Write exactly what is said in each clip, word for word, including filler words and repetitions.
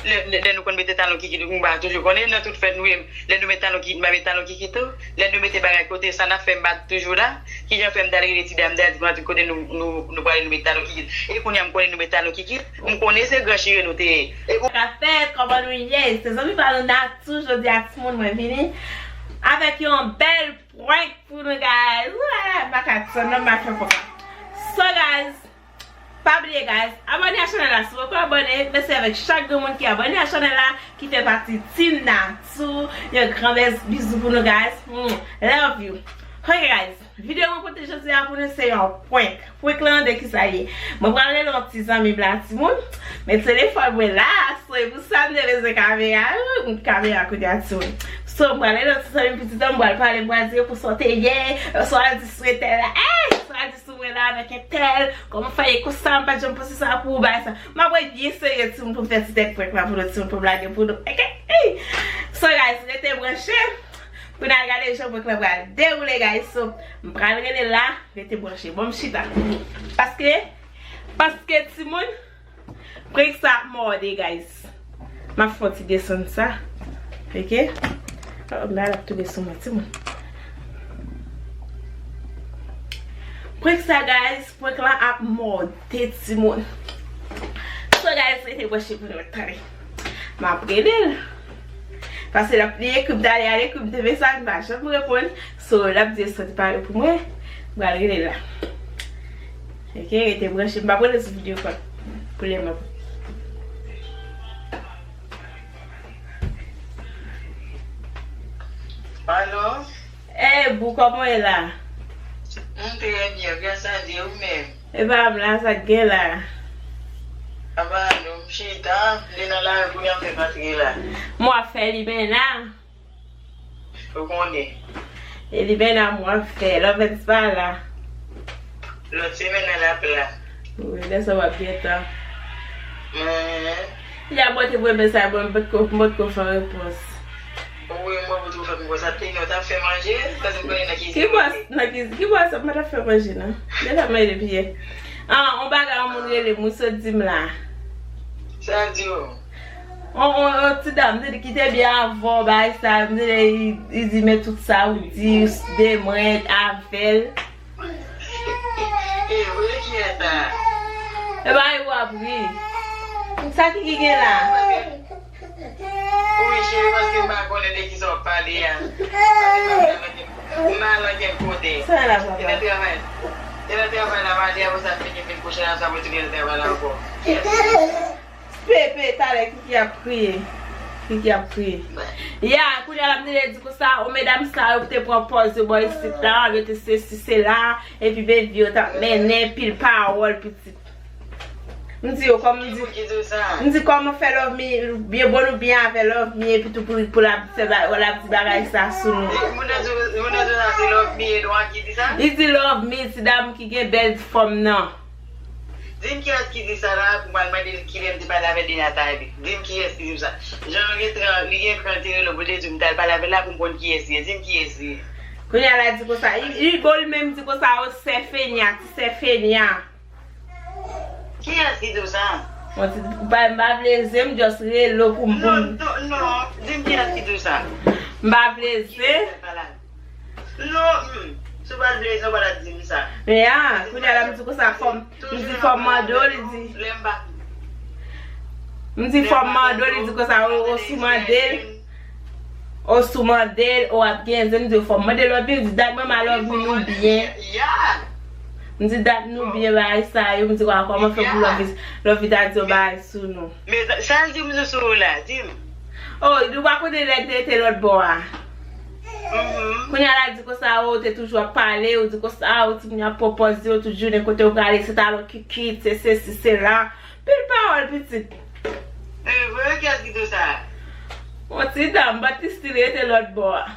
Lè, lè, lè nou konn mete talon kikit, m pa toujou konnen, nan tout fèt nou ye, lè nou met talon kikit, m pa met talon kikit tou. Lè nou mete bagay kote sa n ap fè, m pa toujou la. Kijan fè m t al rele ti dam, dam, di kote nou, nou, nou prale, nou met talon kikit. E kounye a m konnen nou met talon kikit. M konnen se gran chire nou te ye. E pou Sa k ap fèt, kòman nou ye? Se zanmi pa nou Natou, jodi a timoun mwen vini avèk yon bèl prank pou nou, guys. Oulala, makak, son nan m ap fè prank la. So, guys, pa bliye, guys, abòne a chanèl la si w poko abòne. Mèsi avèk chak grenn moun ki abòne a chanèl la, ki fè pati Team Natou. Yon gran bèl bizou pou nou, guys. Mm, love you. Ok, guys, videyo mwen pote jodi a pou nou se yon prank. Prank lan de kisa l ye? Mwen pral rele yon ti zanmi m la, timoun. Men telefòn mwen la, so e pou sa m te bezwen kamera. Ooh, kamera kounye a, timoun. So, m pral rele yon ti zanmi m pitit an, m pral pale, m pral di yo pou sa w te ye, sa w al di sou entèl la. Ey, sa w al di sou mwen la avèk entèl, kòman fè ye konsa, m pa t janm panse sa pou ou, bagay sa. M ap ret byen serye, timoun, pou m fè ti tèt prank la pou nou, timoun, pou m lage pou nou. Ok? Ey! So, guys, rete branche pou n al gade jan prank lan pral dewoule, guys. So, m pral rele l la, rete branche. Bon, m chita. Paske, paske, timoun, prank sa ap mòde, guys. M ap fè yon ti desann sa. Ok? Oh, men l ap tonbe sou mwen, timoun. Prank sa, guys, prank lan ap mòde, timoun. So, guys, rete branche pou nou tande. M ap rele l. Paske l ap, li ekri m talè a, li ekri m de mesaj, m pa janm reponn. So, l ap di sa te pare pou mwen. M pral rele l la. Ok, rete branche. M p ap rele sou videyo kòl pou lè m ap. Alo? Ey, boo, kòman w ye la? M trè byen, gras a Dye, ou menm? E pa m la, sa k gen la? Apa, nou, m chita, m te nan lari, kounye a m fèk antre la. M w ap fè Limena. Ou konnen. E Limena m w ap fè, Lovens pa la. Lòt semèn nan l ap la. Wi, lè sa w ap gentan. Men. Yè mwen te voye mesaj mwen, m potko, m potko fè repons. Ou voye mwen pou tou fè m konsa, te gen w t ap fè manje, paske m konnen nan kizin. Ki bò, nan kizin, ki bò sa m pa t ap fè manje nan? Deja manje depi yè. Ah, on bagay yon moun rele m, wi, sot di m la. Sa l di w? On, on, on ti dam, m te di ki te byen avè w, bagay sa, m te di, li, li di men tout sa ou di, de mwen avè l. E vre, kiyès sa? E pa ou ap ri. Sa ki, ki gen la? Wi, cheri, paske m pa konnen de kisa w ap pale a. M pa al ankenn kote. Sa la, papa? Se nan travay. Se nan travay la, m ale, apre sa, m vini, vin kouche la, sa, m retounen nan travay la ankò. Kiyès? Pepe, talè, Kiki ap kriye. Kiki ap kriye. Ya, kounye a l ap mele di konsa, o medam sa yo te pran pòz yo bò isit la, yo te sesi sela, epi baby yo t ap mennen pil pawòl pitit. M di yo, kòm m di, m di kòman fè Love Me, byen bon nou byen avè Love Me, epi tou pou, pou l ap fè ba-, l ap di bagay sa sou nou. Moun nan di, moun nan di sa se Love Me, Edouard ki di sa? Li di Love Me, ti dam ki gen bèl fòm nan. Di m kiyès ki di sa la, pou m al mande l kilè m te pale avè Denata epi. Di m kiyès ki di m sa. Jan l gen tran, li gen kran, l te rele w pou l te di w m t al pale avè l la pou m konn kiyès li ye. Di m kiyès li ye. Kounye a la di konsa, li, li bon li menm di konsa, o sè fenya, ti sè fenya. Kiyès ki di w sa? Mwen ti, m pa, m pa vle ze, m just rele w pou m, pou m. Non, non, non, di m kiyès ki di w sa. M pa vle ze. Non, hmm. Si w pa t vle, sa w pa t ap di m sa. Ya, kounye a la m di konsa fò m, m di fò m mande w, li di. Lè m pa. M di fò m mande w, li di konsa, o, o, si w mande l, o, si w mande l, o, ap gen zen, m di fò m mande l, li di dat mwen, ma Love Me nou byen. Ya. M di dat nou byen, bagay sa yo, m di, wa, kòman fè pou Love Me, Love Me ta di yon bagay sou nou. Men sa l di m sou, sou ou la, di m. Oh, ou pa konnen lè n te rete lòt bò a. Mhm. Kounye a la di konsa, oh, ou te toujou ap pale, ou di konsa, oh, timoun yo ap pran pòz yo tout jounen, kote ou prale, se talon kikit, se sesi, se la. Pil pawòl, pitit. E vre, kiyès ki di w sa? On ti dam, but li still rete lòt bò a.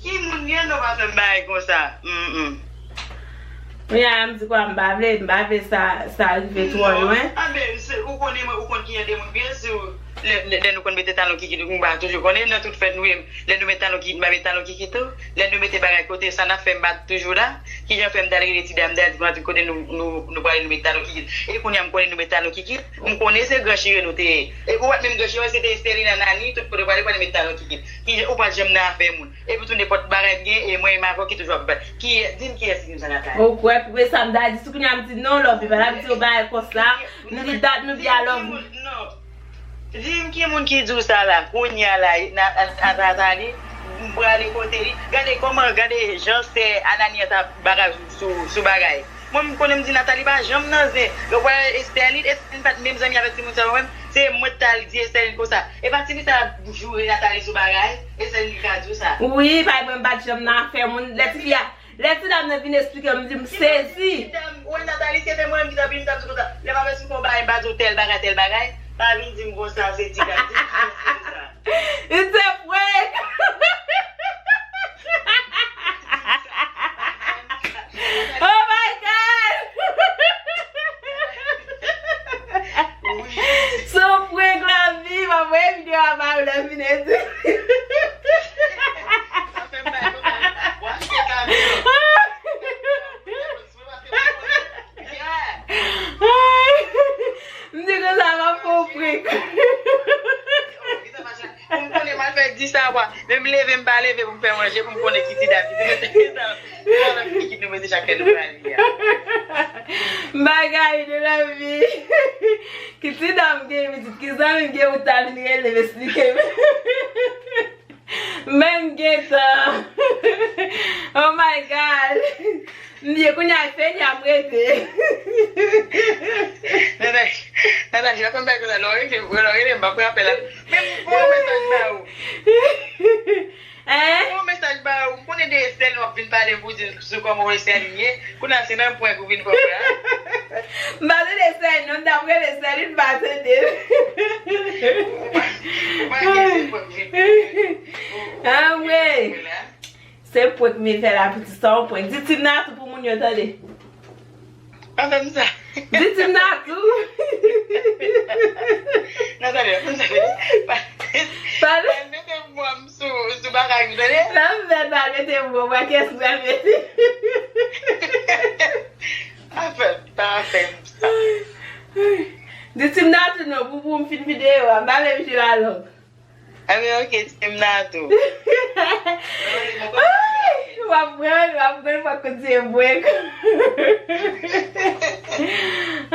Ki moun li ye, non, pa fè m bagay konsa. Mm, mm. Kounye a, m di kwa, m pa vle, m pa vle sa, sa rive twò lwen. Non, a, men, se, ou konnen mwen, ou konn kijan de moun m ye, si w, Lè, lè, lè nou konn mete talon kikit, m pa toujou konnen, nan tout fèt nou ye, lè nou met talon kikit, m pa met talon kikit tou. Lè nou mete bagay kote, sa n ap fè, m pa toujou la. Kijan fè m t al rele ti dam, dam, di m kote nou, nou, nou prale, nou met talon kikit. E kounye a m konnen nou met talon kikit. M konnen se gran chire nou te ye. E ou wè menm gran chire, se te Estelina, Nani, tout kote w prale, w prale met talon kikit. Kijan ou pa t janm nan afè moun. Epi tou nenpòt bagay m gen, e mwen e m avè w ki toujou ap pale. Kiyès, di m kiyès ki di m sa, Nathalie? Ou kwè, pou sa m ta di, si kounye a m di non, love, pa la m di yon bagay konsa. M di dat nou byen, love. Non. Di m ki moun ki di w sa la, kounye a la, na, a, a, Nathalie, m prale kote li. Gade kòman, gade jan sè Anania t ap bagay sou, sou bagay. Mwen, m konnen m di Nathalie pa janm nan zen. Yo wè Esterline, Esterline pa t menm zanmi avèk timoun sa yo menm. Se mwen t al di Esterline konsa. E pa timoun sa ap joure Nathalie sou bagay, Esterline ki ka di w sa. Wi, pa mwen m pa t janm nan afè moun. Lè tifi a, lè ti dam nan vin esplike m, m di m sezi. Ti dam, wè Nathalie, se te mwen menm ki t ap vin, m t ap di konsa. Lè m ap esplike yon bagay, m pa di w tèl bagay, tèl bagay. Pa vin di m konsa, se ti dam, di m konsa. Li te prank! Oh my God! Se yon prank, lavi, m ap voye videyo a ba ou lè m fin edit. M di konsa m ap fè yon prank. Pou m konnen m al fè di sa, wa. Men m leve, m pa leve pou m fè manje, pou m konnen ki ti dam ki te mete sa. Ki nou mete chak lè nou prale a. Bagay de lavi. Ki ti dam gen pitit, ki zanmi m gen pou ta vin rele m esplike m. Men m gentan. Oh my God. M byen kounye a, fenya m rete. Natacha, Natacha, pa fè m bagay konsa, lè w rele, lè w rele m, m pa pran apèl la. Men m voye yon mesaj ba ou. Hein? M voye yon mesaj ba ou. M konnen de Estelle w ap vin pale pou di sou kòman Estelle ye. Kounye a se nan prank ou vin fè prank. M pa tande Estelle, non, m t ap rele Estelle, m pa tande. Ou pa, ou pa gen se prank ou vin fè. Ah, wi. Se prank m vin fè la, piti, sa yon prank. Di Tim Natou pou moun yo tande. Pa fè m sa. Di Tim Natou. Natacha, pa fè m sa. Pa, pa mete mo m sou, sou bagay ou tande. Nan m fè pa mete mo, mwen kiyès m pral mete. Pa fè, pa fè m sa. Di Tim Natou non, pou, pou m fin videyo a, m pa vle videyo a long. Enben, ok, Tim Natou. Ay, w ap pran, w ap pran, w ap kontinye prank.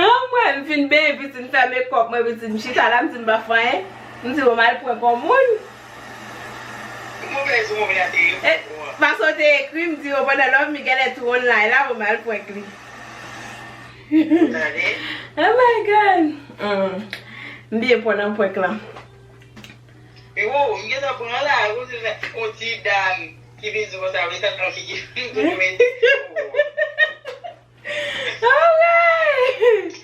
Anmwey, m fin benyen pitit, m fè mekòp mwen, pitit, m chita la, m di m pa fè anyen. M di, bon, m al prank yon moun. Eh, paske w te ekri, m di, oh, pandan love mi genlè tou online la, bon, m al prank li. Oh my God. Mm. M byen pran nan prank lan. E wo, m gentan pran la, kòmsi se yon ti dam ki vin di konsa, wi, sa yon figi m toujou mete. Alright!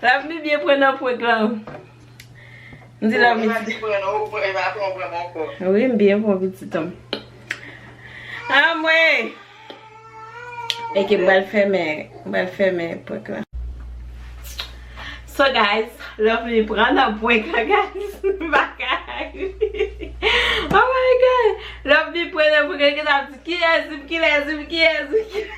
Love mi byen pran nan prank lan. M di love mi. Ou pa di pran non, ou pran, e pa pran, ou pran ankò. Wi, m byen pran pitit an. Anmwey! Eke, m pral fèmen, m pral fèmen prank lan. So guys, love mi pran nan prank lan, guys. M pa ka. Oh my God. Love mi pran nan prank lan, gentan ap di, kiyès, kiyès, kiyès, kiyès.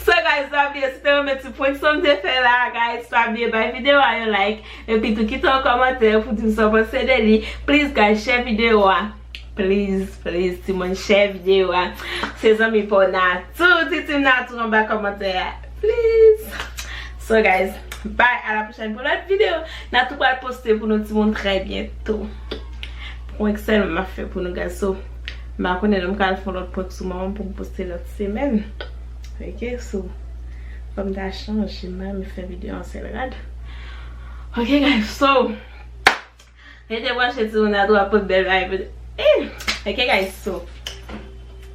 So guys, pa bliye, si te renmen ti prank sa m te fè la, guys, pa bliye bay videyo a yon like. Epi tou kite yon kòmantè pou di m sa w panse de li. Please guys, share videyo a. Please, please, timoun, share videyo a. Se zanmi pa w Natou, di Tim Natou anba kòmantè a. Please. So guys, bye, à la prochaine pou lòt videyo. Natou pral poste pou nou timoun trè byento. Prank sèlman m ap fè pou nou guys. So, m pa konnen non m pral fè yon lòt prank sou manman m pou m poste lòt semèn. Ok, so, fò m ta chanje, m pa renmen fè videyo yon sèl rad. Ok guys, so, rete branche timoun, Natou ap pote bèl bagay pou nou. Eh! Ok guys, so,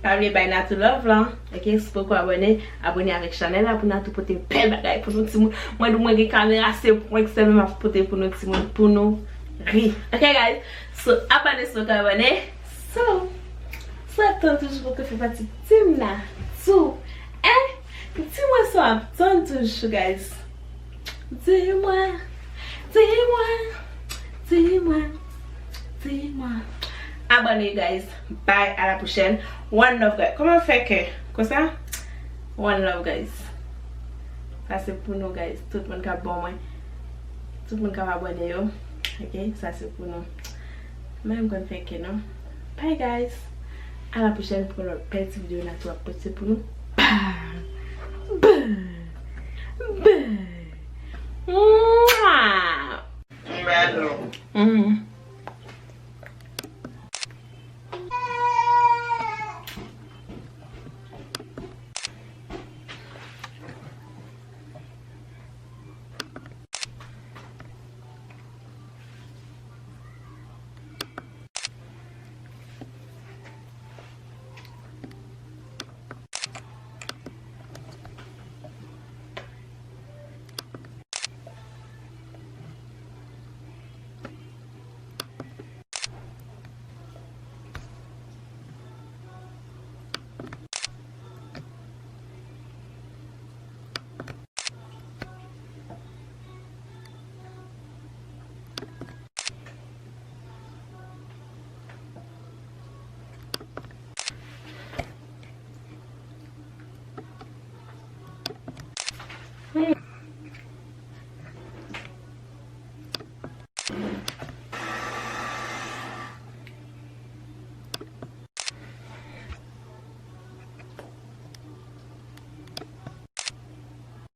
pa bliye bay Natou love lan. Ok, si w poko abòne, abòne avèk chanèl la pou Natou pote bèl bagay pou nou timoun. Mwen di w mwen gen kamera, se prank sèlman m ap pote pou nou timoun, pou nou ri. Ok guys, so, abòne si w poko abòne. So, si w ap tann toujou pou w fè pati Tim Natou, eh? Di mwen si w ap tann toujou, guys. Di mwen, di mwen. Mwen, di mwen. Abòne, guys. Bye, à la prochaine. One love, guys. Kòman fè kè konsa? One love, guys. Sa se pou nou, guys. Tout moun k ap ban mwen. Tout moun k ap abòne yo. Ok, sa se pou nou. Mwen m konn fè kè non. Bye, guys. À la prochaine pour lòt bèl ti videyo Natou ap poste pou nou. Bye. Bye. Bye. Mwah. Mhm.